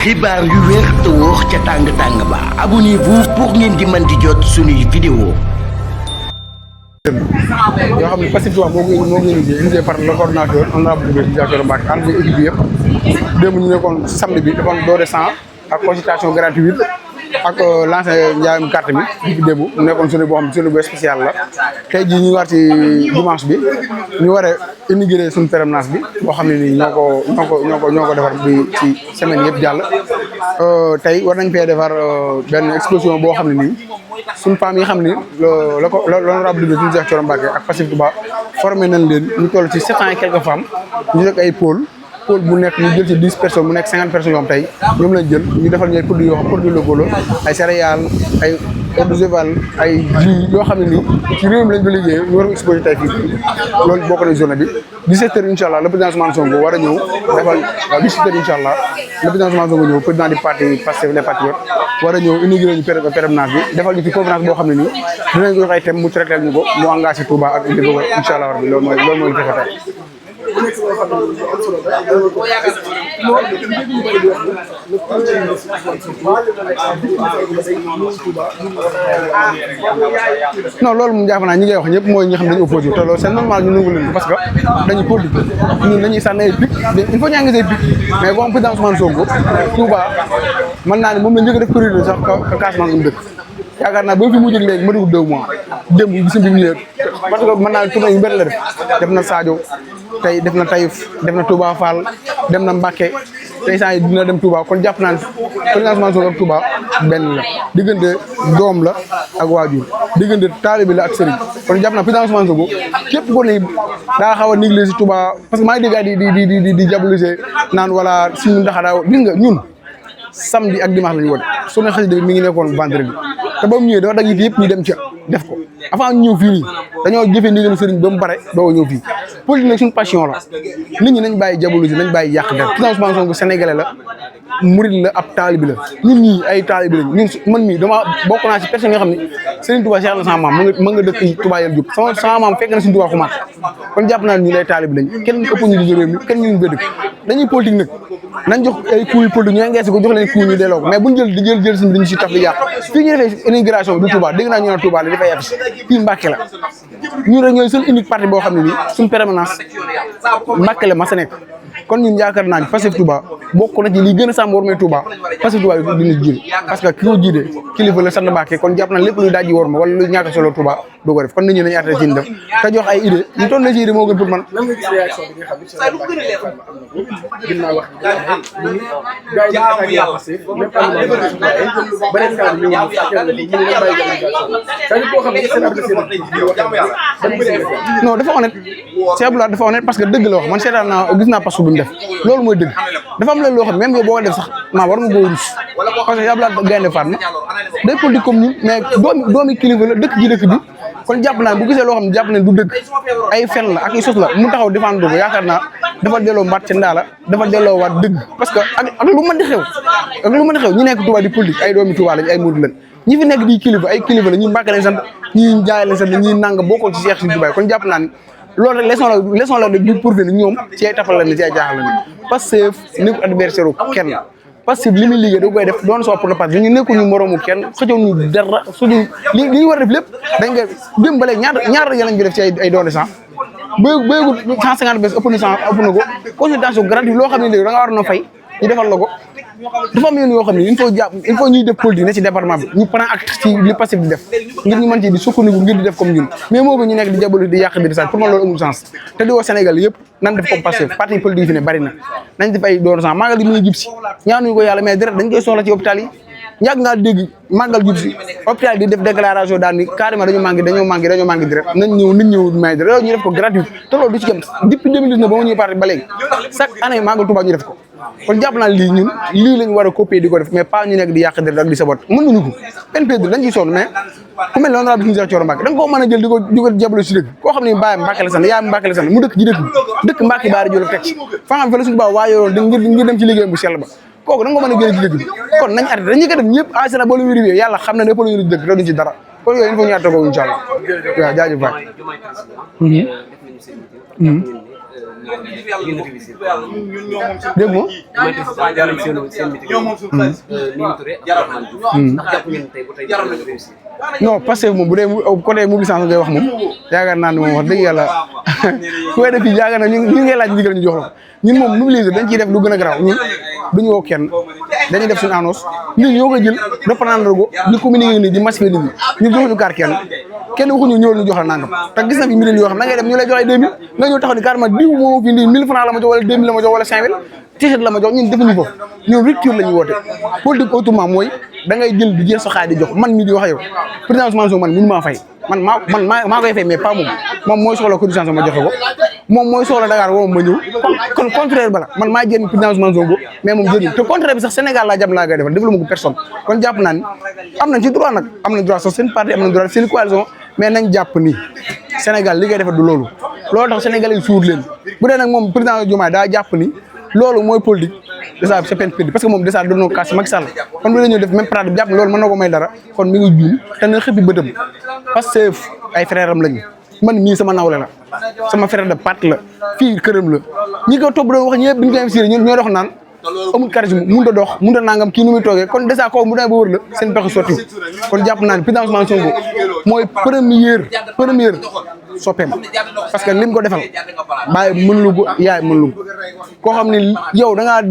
xibaar yu wér te wóor ca tàng-tàng ba abonnez-vous pour ngeen di mën di jot suñuy vidéo yoo xam ne Pastef moo ngi initié par le coordonnateur honorable Diakhar Mbacké ànd ak équipe bi yëpp démb ñu nekkoon samedi bi defoon don de sang ak consultation gratuite ak lancé njaayam carte bi depuis démb mu nekkoon journée boo xam ne journée bu spécial la tey jii ñu war ci dimanche bi ñu war a inaugurer suñu permanence bi boo xam ne nii ñoo ko defar bi ci semaine yëpp jàll tey war nañ fee defar benn exposition boo xam ne nii suñu femmes yi xam ni l'honorable député Diakhar Mbacké ak Pastef Touba formé nañ leen ñu toll ci 700 et quelques femmes ñu nekk ay pôle bu nekk ñu jël ci 10 personnes mu nekk 50 personnes yoo xam tey ñoom lañ jël ñu defal ñooy produits yoo xam produits locaux la ay céréales ay eau de javel ay jus yoo xam ne nii ci réew mi lañ ko liggéeyee ñu war ko exposé tey fii loolu bokk na journée bi 17h incha allah le président Ousmane Sonko war a ñëw defal 17h incha allah le président Ousmane Sonko ñëw président du parti Pastef les Patriotes war a ñëw inauguré ñu permanence bi defal ñu ci conférence boo xam ne nii dinañ ko jox ay thème mu traité ñu ko mu engagé Touba ak indi ko incha allah rabbi loolu mooy fexe tey non loolu moom jàpp naa ñi ngay wax ñëpp mooy ñi xam dañu opposé te loolu c'est normal ñu nangu leen ko parce que dañu politique ñun dañuy sànni ay pic il faut ñu engagé ay pic mais boo am président Ousmane Sonko Touba mën naa ne moom la njëkk a def priorité sax ka Casamance mu dëkk yaakaar naa ba fi mu jóg léegi ma dugg 2 mois démb gis nga bi mu ñëwee parce que mën naa ne tournée yu bëri la def na Sadio tey def na Taïf def na Touba Fall dem na Mbacké tey saa yi dina dem Touba kon jàpp naa ne président Sonko ak Touba benn la diggante doom la ak waajur diggante taalibe la ak sëriñ kon jàpp naa président Sonko képp ko ne daa xaw a négliger Touba parce que maa ngi dégg di diaboliser naan wala suñu ndax daaw gis nga ñun samedi ak dimanche la ñu woon su ne xasida bi mi ngi nekkoon vendredi te ba mu ñëwee dafa dagg it yëpp ñu dem ca def ko avant ñu ñëw fii nii dañoo jëfee ndigalu sëriñ ba mu bare doo ñëw fii politique nag suñu passion la nit ñi nañ bàyyi diaboliser nañ bàyyi yàq der président Ousmane Sonko sénégalais la murid la ab taalibi la ñun ñii ay taalibi lañ ñun man mii dama bokk naa ci personne yoo xam ne Serigne Touba Cheikh na sama maam ma nga dëkk Touba yel jub sama maam fekk na Serigne Touba xumaat kon jàpp naa ñu lay taalibi lañ kenn ëpp ñu di réew mi kenn ñu dëkk dañuy politique nag nañ jox ay coups yu politique ñu ngeesi ko jox leen coups ñu delloo ko mais buñ jël si dañu si taf di yàq fii ñu defee immigration bi du Touba dégg naa ñu naan Touba la dafay affiche fii Mbacké la ñu rek ñooy seul unique parti boo xam ne nii suñu permanence Mbacké la ma sa nekk kon ñun yaakaar naa ne Pastef Touba bokk na ci li gën a sàmm war may Touba Pastef Touba dina jiite parce que ki ko jiite kilifa la sant Mbacké kon jàpp na lépp luy dajji war ma wala luy ñàkk solo Touba doo ko def kon nit ñi nañu arrêté ci def te jox ay idée ñu toll na ci idée moo gën pour man non dafa honnête Cheikh Abdoulaye dafa honnête parce que dëgg la wax man seetaan naa gis naa pasu bi mu def loolu mooy dëgg dafa am leen loo xam même yow boo ko def sax maa war nga boo rus parce que Cheikh Abdoulaye gaynde faat na day politique comme ñun mais doomi kilifa la dëkk ji dëkk bi kon jàpp naa bu gisee loo xam ne jàpp ne du dëgg ay fen la ak ay sos la mu taxaw défendre ko yaakaar naa dafa delloo mbaat ca ndaa la dafa delloo waat dëgg parce que ak lu mën di xew ñi nekk Touba di politique ay doomi Touba lañ ay murid lañ ñi fi nekk di kilifa ay kilifa la ñi Mbacké lañ sant ñi Njaay lañ sant ñi nanga bokkoo ci Cheikh Sëriñ Touba kon jàpp naa ne loolu rek leçon la de pour que ñoom ci ay tafal la ni ci ay jaaxal la ni Pastef nekkul adversaire u kenn Pastef li muy liggéey da koy def doon soo pour le passé ñu nekkul ñu moroomu kenn xëccoo ñu dara suñu li ñu war a def lépp dañ koy dimbale ñaar yalañ bi def ci ay doole sang béyegul 150 bés ëpp na ko consultation gratuite loo xam ne léegi da nga war na fay ñu defal la ko dafa am yoon yoo xam ne il faut ñuy def politique ne ci département bi ñu prend acte ci li Pastef di def ngir ñu mën ci di sukkandiku ngir di def comme ñun mais moo ko ñu nekk di jabolu di yàq di pour man loolu amul sens te di woo Sénégal yëpp nan def comme Pastef parti politique fi ne bari na nañ def ay doon sens màggal gi mu ngi jub si ñaanuñu ko yàlla mais deret dañ koy soxla ci hôpital yi yàgg ngaa dégg màggal jub si hôpital di def déclaration daal ni carrément dañoo manqué deret nañ ñëw nit ñëw may deret loolu ñu def ko gratuit te loolu du ci jëm depuis 2019 ba ma ñëw parti ba léegi chaque année màggal Touba ñu def ko kon jàpp naa lii ñun lii lañ war a copier di ko def mais pas ñu nekk di yàq deret ak di sabot mënuñu ko NPD dañ ciy sonn mais ku mel ne honorable Diakhar Mbacké da nga koo mën a jël di ko jabalo si dëkk koo xam ne baayam Mbacké la sant yaayam Mbacké la sant mu dëkk ci dëkk Mbacké baara jël teg ci fa nga xam fa la suñu baa waayoroon ngir dem ci liggéeyam bu sell ba kooku da nga ko mën a génne ci dëkk bi kon nañ arrêté dañuy ko def ñëpp asena ba lu ñu riwee yàlla xam na ne ëpp la ñu dëkk te duñ ci dara kon yooyu il faut ñu àtte ko incha allah waaw jaajëf dégg nga. non parce que moom bu dee côté mobilisation ngay wax moom yaakaar naa ne moom wax dëgg yàlla ku koy def fii yaakaar naa ñu ngay laaj ndigal ñu jox la ñun moom mobiliser dañ ciy def lu gën a garaaw ñun duñu woo kenn dañuy def suñu annonce ñun ñoo koy jël reprendre ko di communiquer ni di massifier nit ñi ñu joxuñu kaar kenn waxuñu ñëwal ñu jox la nangam te gis na fi mbir yoo xam na ngay dem ñu lay jox ay 2000 nga ñëw taxaw ni carrément diw moo fi indi 1000 francs la ma jox wala 2000 la ma jox wala 5000 t-shirt la ma jox ñun defuñu ko ñun rupture la ñu woote politique autrement mooy da ngay jël di jël sa xaalis di jox man mii di wax yow président Ousmane Sonko man mënu maa fay man maa koy fay mais pas moom mooy soxla cotisation ma joxe ko moom mooy soxla Dakar woo ma ñëw kon contraire bala man maa jëriñ président Ousmane Sonko mais moom jëriñ te contraire bi sax Sénégal laa jàpp laa koy defal defal ma ko personne kon jàpp naa ni am nañ ci droit nag am nañ droit sax seen parti am nañ droit seen coalition mais nañ jàpp ni Sénégal li ngay defal du loolu tax Sénégalais yi suur leen bu dee nag moom président Diomaye daa jàpp ni loolu mooy politique déjà c'est peine perdue parce que moom déjà doon na ko kaas Macky Sall kon bu la ñëw def même pratique jàpp ne loolu mën na ko may dara kon mi ngi juum te na xëppi bëtam parce que ay frère am lañu man mii sama nawle la sama frère de parti la fii këram la ñi ko topp doon wax ñëpp bi ñu koy investir ñoo dox naan amul charisme mënut a dox mënut a nangam kii nu muy toogee kon déjà kooku mu demee ba wër la seen pexe sotti kon jàpp naa ne président Ousmane Sonko mooy première soppeem parce que lim ko defal bàyyi mënulu ko yaay mënulu ko koo xam ne yow da ngaa